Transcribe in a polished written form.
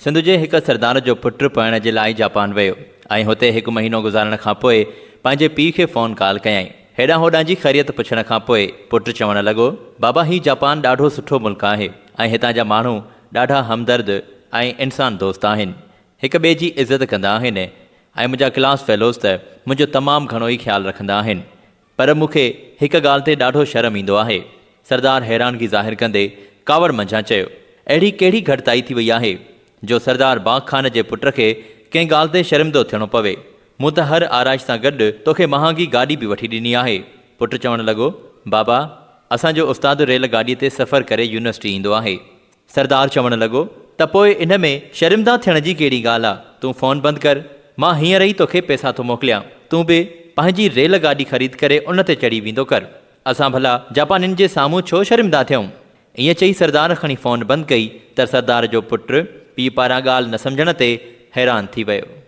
سنڌ جي هڪ سردار جو پٽ پڙهڻ جي لاء جاپان ويو ۽ هتي هڪ مهينو گذارڻ کان پوء پنهنجي پيء کي فون ڪال ڪيائين. هيڏانهن هوڏانهن جي خيريت پڇڻ کان پوء پٽ چوڻ لڳو، بابا هي جاپان ڏاڍو سٺو ملڪ آهي ۽ هتان جا ماڻهو ڏاڍا همدرد ۽ انسان دوست آهن. هڪ ٻئي جي عزت ڪندا آهن ۽ منهنجا ڪلاس فيلوز ته منهنجو تمام گهڻو ئي خيال رکندا آهن. پر مون کي هڪ ڳالهه تي ڏاڍو شرم ايندو آهي. سردار حيرانگي ظاهر ڪندي ڪاوڙ منجهان چيو، اهڙي ڪهڙي گهٽتائي ٿي وئي آهي، جو سردار باغ خان جي پٽ کي ڪنهن ڳالهه تي شرمندو ٿيڻو پوي. مون ته هر آرائش سان گڏ توکي مهانگي گاڏي به وٺي ڏني آهي. پٽ چوڻ لڳو، بابا، اسان جو استاد ريل گاڏيء تي سفر ڪري يونيورسٽي ايندو آهي. سردار چوڻ لڳو ته پوء ان ۾ شرمنده ٿيڻ جي ڪهڙي ڳالهه آ، تون فون بند ڪر، مان هينئر ئي توکي پئسا ٿو موڪليان، تون به پنهنجي ريل گاڏي خريد ڪري ان تي چڙهي ويندو ڪر. اسان ڀلا جاپانين جي سامهون ڇو شرمنده ٿيون؟ ائين چئي سردار کڻي فون بند ڪئي ته سردار جو پٽ پيء پاران ڳالهه نه سمجهڻ تي حيران ٿي ويو.